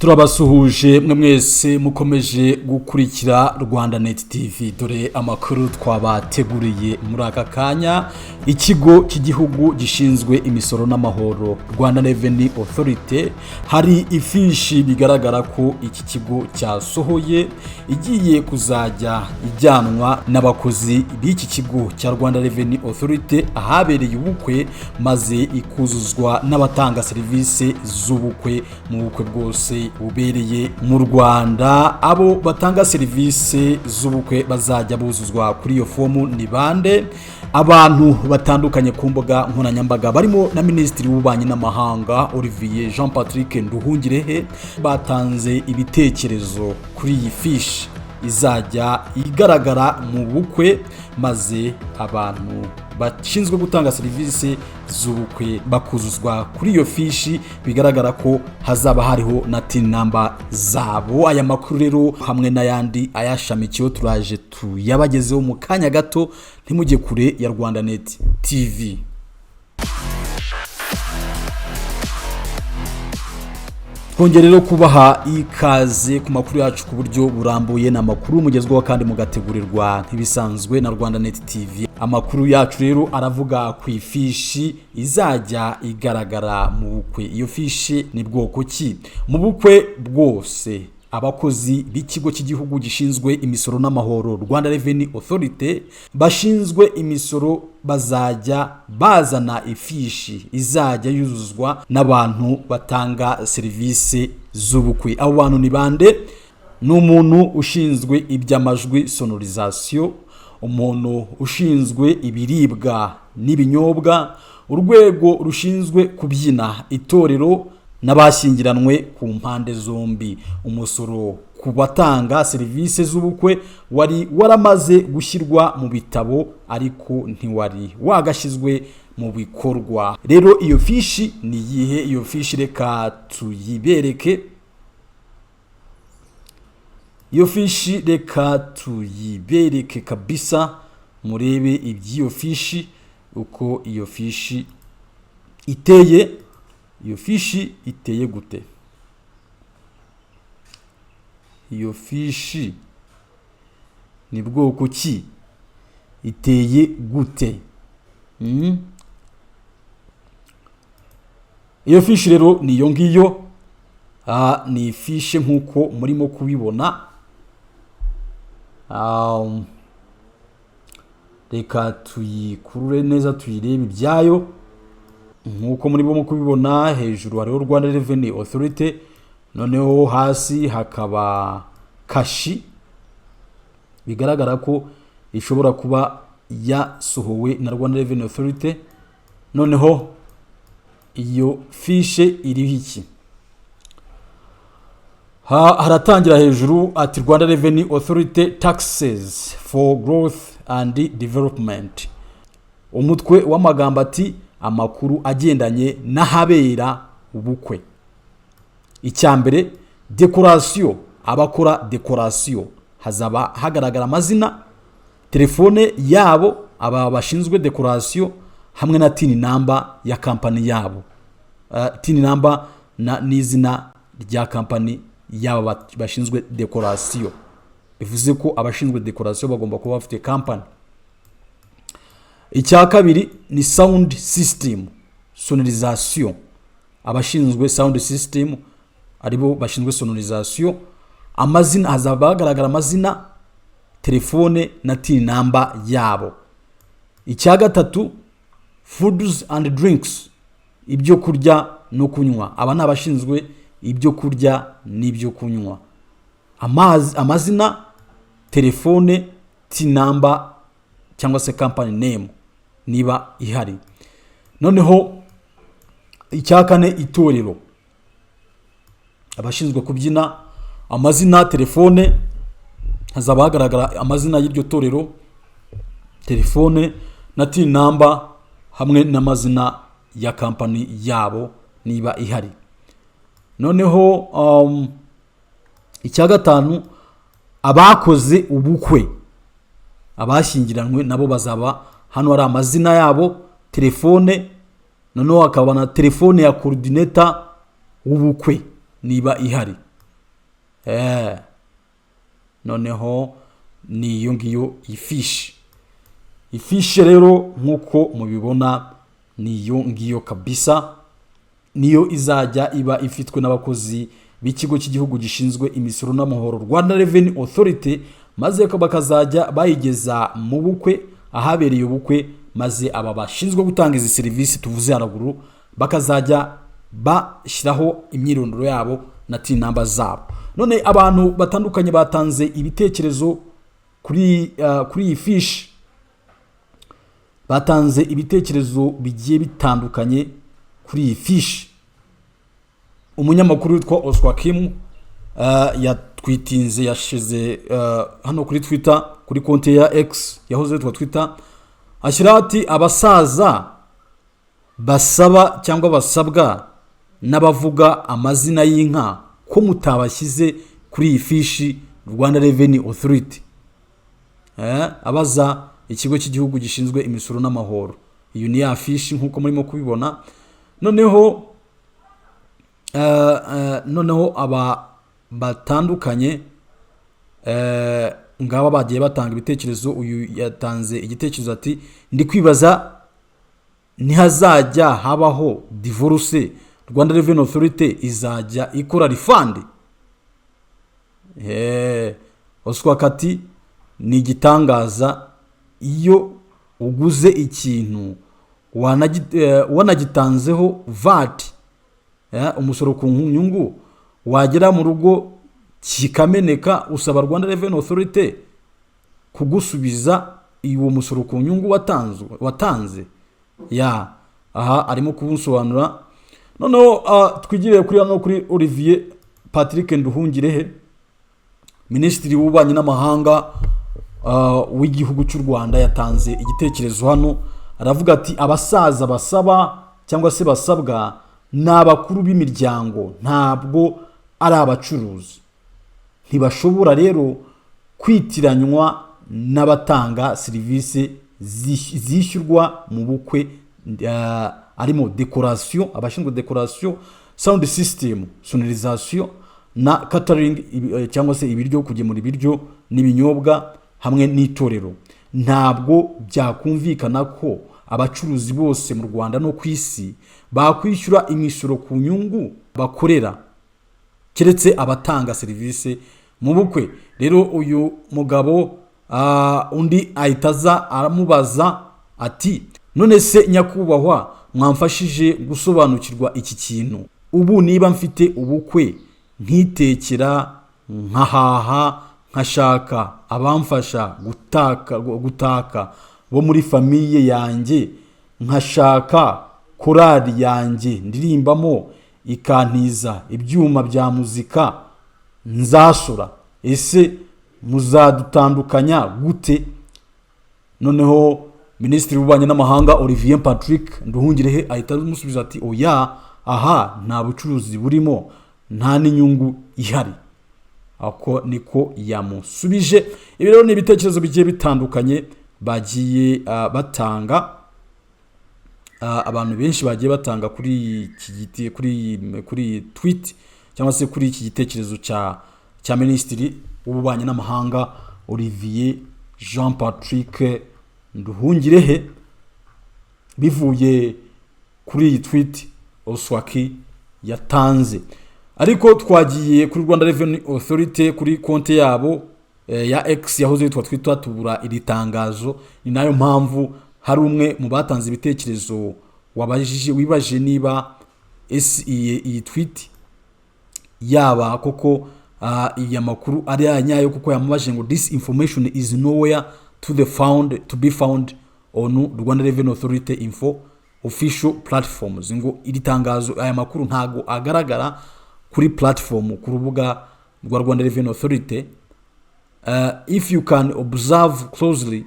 Turabasuhuje mwe mwese mukomeje gukurikira Rwanda Net TV. Dore amakuru twabateguriye muri aka kanya. Ikigo cy'igihugu gishinzwe imisoro n'amahoro, Rwanda Revenue Authority, hari ifishi bigaragara ko iki kigo cyasohoye igiye kuzajya ijyanwa n'abakozi b'iki kigo cya Rwanda Revenue Authority ahabereye ubukwe, maze ikuzuzwa n'abatanga serivisi z'ubukwe mu bukwe bwose bubereye mu Rwanda. Abo batanga serivisi z'ubukwe bazajya buzuzwa kuri iyo fomu ni bande? Abantu batandukanye ku mbuga nkoranyambaga, barimo na Minisitiri w'Ububanyi n'Amahanga Olivier Jean Patrick Nduhungirehe, batanze ibitekerezo kuri iyi fishi izajya igaragara mu bukwe, maze abantu bashinzwe gutanga serivisi z'ubukwe bakuzuzwa kuri iyo fishi, bigaragara ko hazaba hariho na TIN number zabo. Aya makuru rero hamwe n'ayandi ayashamikiyeho turaje tuyabagezeho mu kanya gato. Ntimujye kure ya Rwanda Net TV. Twongere rero kubaha ikaze ku makuru yacu ku buryo burambuye. Ni amakuru mugezweho kandi mugategurirwa nk'ibisanzwe na Rwanda Net TV. Amakuru yacu rero aravuga ku ifishi izajya igaragara mu bukwe. Iyo fishi ni bwoko ki? Mu bukwe bwose, abakozi b'ikigo cy'igihugu gishinzwe imisoro n'amahoro, Rwanda Revenue Authority, bashinzwe imisoro bazajya bazana ifishi izajya yuzuzwa n'abantu batanga serivisi z'ubukwe. Abo bantu ni bande? Ni umuntu ushinzwe iby'amajwi, sonorisation, umuntu ushinzwe ibiribwa n'ibinyobwa, urwego rushinzwe kubyina, itorero n'abashyingiranwe ku mpande zombi. Umusoro ku batanga serivisi z'ubukwe wari waramaze gushyirwa mu bitabo, ariko ntiwari wagashyizwe mu bikorwa. Rero iyo fishi ni iyihe? Iyo fishi reka tuyibereke. Iyo fishi reka tuyibereke kabisa, murebe iby'iyo fishi, uko iyo fishi iteye. Iyo fishi iteye gute? Iyo fishi ni bwoko ki? Iteye gute? Iyo fishi rero ni iyo ngiyo. Ni ifishe nk'uko murimo kubibona. Reka tuyikurure neza tuyirebe ibyayo. Nk'uko murimo kubibona, hejuru hariho Rwanda Revenue Authority, noneho hasi hakaba kashi, bigaragara ko ishobora kuba yasohowe na Rwanda Revenue Authority. Noneho iyo fishe iriho iki? Haratangira hejuru ati "Rwanda Revenue Authority, taxes for growth and development". Umutwe w'amagambo ati "Amakuru agendanye n'ahabera ubukwe". Icya mbere, décoration. Abakora décoration hazaba hagaragara amazina, telefone yabo, aba bashinzwe décoration, hamwe na TIN number ya kampani yabo, TIN number n'izina rya kampani yaba bashinzwe décoration. Bivuze ko abashinzwe décoration bagomba kuba bafite kampani. Icya kabiri ni sound system, sonorisation. Abashinzwe sound system, aribo bashinzwe sonorisation, amazina, hazaba hagaragara amazina, telefone na TIN number yabo. Icya gatatu, foods and drinks, ibyo kurya no kunywa. Aba ni abashinzwe ibyo kurya n'ibyo kunywa. Amazi, amazina, telefone, TIN number cyangwa se company name niba ihari. Noneho icya kane, itorero, abashinzwe kubyina, amazina, telefone, hazaba hagaragara amazina y'iryo torero, telefone na TIN number hamwe n'amazina ya kampani yabo niba ihari. Noneho icya gatanu, abakoze ubukwe, abashyingiranywe, nabo bazaba hano hari amazina yabo, telefone, noneho hakaba na telefone ya coordinator w'ubukwe niba ihari. Noneho ni iyo ngiyo ifishi. Ifishi rero nk'uko mubibona ni iyo ngiyo kabisa, niyo izajya iba ifitwe n'abakozi b'ikigo cy'igihugu gishinzwe imisoro n'amahoro, Rwanda Revenue Authority, maze bakazajya bayigeza mu bukwe, ahabereye ubukwe, maze aba bashinzwe gutanga izi serivisi tuvuze haruguru bakazajya bashyiraho imyirondoro yabo na TIN number zabo. None abantu batandukanye batanze ibitekerezo kuri iyi fishi, batanze ibitekerezo bigiye bitandukanye kuri iyi fishi. Umunyamakuru witwa Oswakim yatwitinze, yashize hano kuri Twitter, kuri konti ya X yahoze yitwa Twitter, ashyiraho ati: "Abasaza basaba cyangwa basabwa n'abavuga amazina y'inka, ko mutabashyize kuri iyi fishi, Rwanda Revenue Authority?" Abaza ikigo cy'igihugu gishinzwe imisoro n'amahoro. Iyo ni ya fishi nk'uko murimo kubibona. Noneho aba batandukanye ngaba bagiye batanga ibitekerezo. Uyu yatanze igitekerezo ati: "Ndi kwibaza, ntihazajya habaho divorce, Rwanda Revenue Authority izajya ikora refund?" Oswakati ni igitangaza, iyo uguze ikintu wanagitanzeho VAT, umusoro ku nyungu, wagera mu rugo kikameneka, usaba Rwanda Revenue Authority kugusubiza uwo musoro ku nyungu watanze. Ya, aha arimo kuwusobanura. Noneho twigire kuri hano kuri Olivier Patrick Nduhungirehe, Minisitiri w'Ububanyi n'Amahanga w'igihugu cy'u Rwanda. Yatanze igitekerezo hano, aravuga ati: "Abasaza basaba cyangwa se basabwa ni abakuru b'imiryango, ntabwo ari abacuruzi. Ntibashobora rero kwitiranywa n'abatanga serivisi zishyurwa mu bukwe, arimo decoration, abashinzwe decoration, sound system, sonorisation na catering, cyangwa se ibiryo, kugemura ibiryo n'ibinyobwa hamwe n'itorero. Ntabwo byakumvikana ko abacuruzi bose mu Rwanda no ku isi bakwishyura imisoro ku nyungu bakorera, keretse abatanga serivisi mu bukwe." Rero uyu mugabo, undi ahita aza aramubaza ati: "None se nyakubahwa, mwamfashije gusobanukirwa iki kintu? Ubu niba mfite ubukwe, nkitekera, nkahaha, nkashaka abamfasha gutaka bo muri famille yanjye, nkashaka korali yanjye ndirimbamo, ikantiza ibyuma bya muzika, nzasora? Ese muzadutandukanya gute?" Noneho Minisitiri w'Ububanyi n'Amahanga Olivier Patrick Nduhungirehe ahita amusubiza ati: "Oya, aha nta bucuruzi burimo, nta n'inyungu ihari." Ako niko yamusubije. Ibi rero ni ibitekerezo bigiye bitandukanye bagiye batanga, abantu benshi bagiye batanga kuri iki giti, kuri iyi tweet cyangwa se kuri iki gitekerezo cya Minisitiri w'Ububanyi n'Amahanga Olivier Jean Patrick Nduhungirehe, bivuye kuri iyi tweet Oswaki yatanze. Ariko twagiye kuri Rwanda Revenue Authority, kuri konti yabo ya X yahoze yitwa Twitter, tubura iri tangazo. Ni nayo mpamvu hari umwe mu batanze ibitekerezo wabajije, wibajije niba ese iyi tweet yaba koko iyi amakuru ari aya nyayo, kuko yamubajije ngo: "This information is nowhere to be found on Rwanda Revenue Authority info official platforms." Ngo iri tangazo, aya makuru ntago agaragara kuri platform, ku rubuga rwa Rwanda Revenue Authority. "If you can observe closely,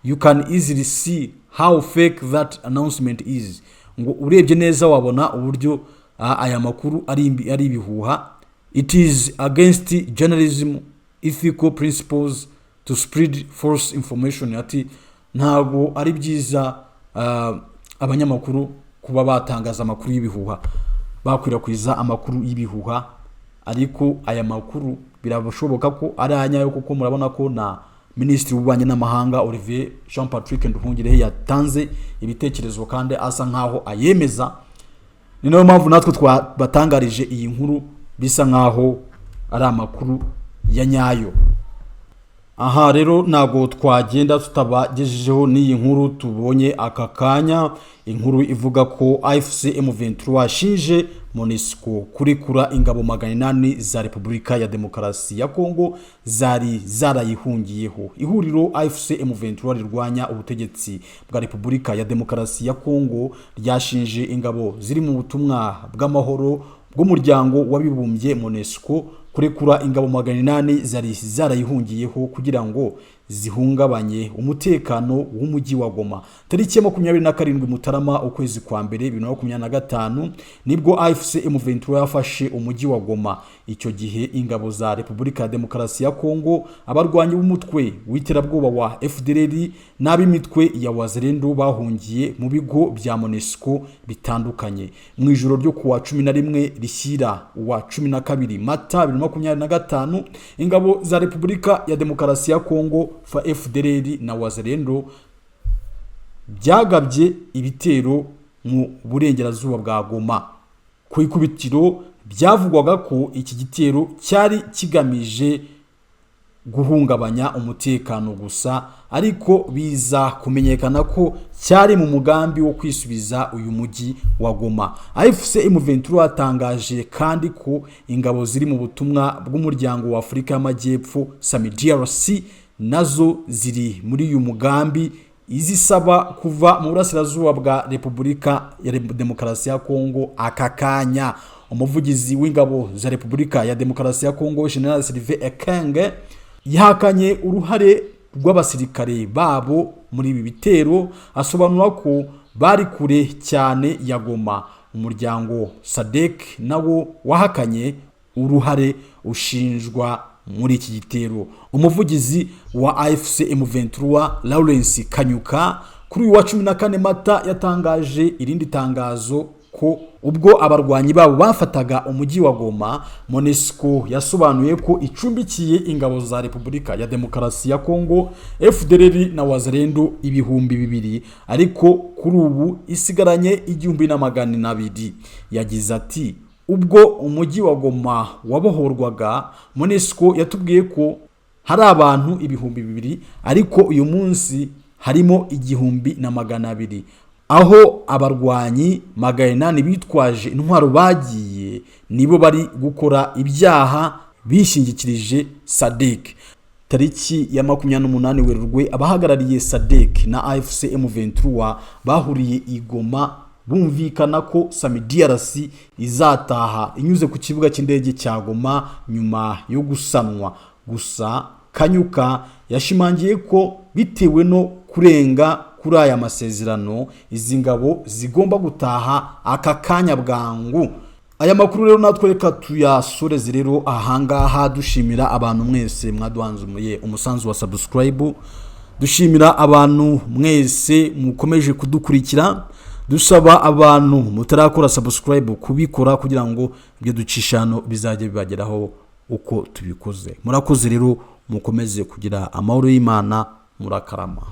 you can easily see how fake that announcement is." Ngo urebye neza wabona uburyo aya makuru ari ibihuha. "It is against journalism ethical principles to spread false information." Ati ntabwo ari byiza abanyamakuru kuba batangaza amakuru y'ibihuha, bakwirakwiza amakuru y'ibihuha. Ariko aya makuru birashoboka ko ari ayanyayo, kuko murabona ko na Minisitiri w'Ububanyi n'Amahanga Olivier Jean Patrick Nduhungirehe yatanze ibitekerezo kandi asa nkaho ayemeza. Ni nayo mpamvu natwe twabatangarije iyi nkuru, bisa nkaho ari amakuru ya nyayo. Aha rero ntabwo twagenda tutabagejejeho n'iyi nkuru tubonye aka kanya, inkuru ivuga ko AFC M23 yashinje MONUSCO kurekura ingabo 800 za Repubulika ya Demokarasi ya Kongo zari zarayihungiyeho. Ihuriro AFC M23 rirwanya ubutegetsi bwa Repubulika ya Demokarasi ya Kongo ryashinje ingabo ziri mu butumwa bw'amahoro bw'Umuryango w'Abibumbye MONUSCO kurekura ingabo 800 zari zarayihungiyeho kugira ngo zihungabanye umutekano w'umujyi wa Goma. Tariki ya 27 Mutarama, ukwezi kwa mbere, 2025, nibwo AFC M23 yafashe umujyi wa Goma. Icyo gihe ingabo za Repubulika ya Demokarasi ya Kongo, abarwanyi b'umutwe w'iterabwoba wa FDLR n'ab'imitwe ya Wazalendo bahungiye mu bigo bya MONUSCO bitandukanye. Mu ijoro ryo kuwa 11 rishyira uwa 12 Mata 2025, ingabo za Repubulika ya Demokarasi ya Kongo, FDLR na Wazalendo byagabye ibitero mu burengerazuba bwa Goma. Ku ikubitiro byavugwaga ko iki gitero cyari kigamije guhungabanya umutekano gusa, ariko biza kumenyekana ko cyari mu mugambi wo kwisubiza uyu mujyi wa Goma. AFC M23 yatangaje kandi ko ingabo ziri mu butumwa bw'Umuryango wa Afurika y'Amajyepfo SAMIDRC nazo ziri muri uyu mugambi, izisaba kuva mu burasirazuba bwa Repubulika ya Demokarasi ya Kongo aka kanya. Umuvugizi w'ingabo za Repubulika ya Demokarasi ya Kongo, General Sylvain Ekenge, yahakanye uruhare rw'abasirikare babo muri ibi bitero, asobanura ko bari kure cyane ya Goma. Umuryango SADC nawo wahakanye uruhare ushinjwa muri iki gitero. Umuvugizi wa AFC M23 Lawrence Kanyuka kuri uyu wa 14 Mata yatangaje irindi tangazo ko ubwo abarwanyi babo bafataga umujyi wa Goma, MONUSCO yasobanuye ko icumbikiye ingabo za Repubulika ya Demokarasi ya Kongo, FDLR na Wazalendo 2000, ariko kuri ubu isigaranye 1200. Yagize ati: "Ubwo umujyi wa Goma wabohorwaga, MONUSCO yatubwiye ko hari abantu 2000, ariko uyu munsi harimo 1200. Aho abarwanyi 800 bitwaje intwaro bagiye, nibo bari gukora ibyaha bishingikirije SADC." Tariki ya 28 Werurwe, abahagarariye SADC na AFC M23 bahuriye i Goma, bumvikana ko SAMIDRC izataha inyuze ku kibuga cy'indege cya Goma nyuma yo gusanwa. Gusa Kanyuka yashimangiye ko bitewe no kurenga kuri aya masezerano, izi ngabo zigomba gutaha aka kanya bwangu. Aya makuru rero natwe reka tuyasoreze rero ahangaha, dushimira abantu mwese mwaduhanzumuye umusanzu wa subscribe, dushimira abantu mwese mukomeje kudukurikira, dusaba abantu mutarakora subscribe kubikora kugira ngo ibyo ducisha hano bizajye bibageraho uko tubikoze. Murakoze rero, mukomeze kugira amahoro y'Imana, murakarama.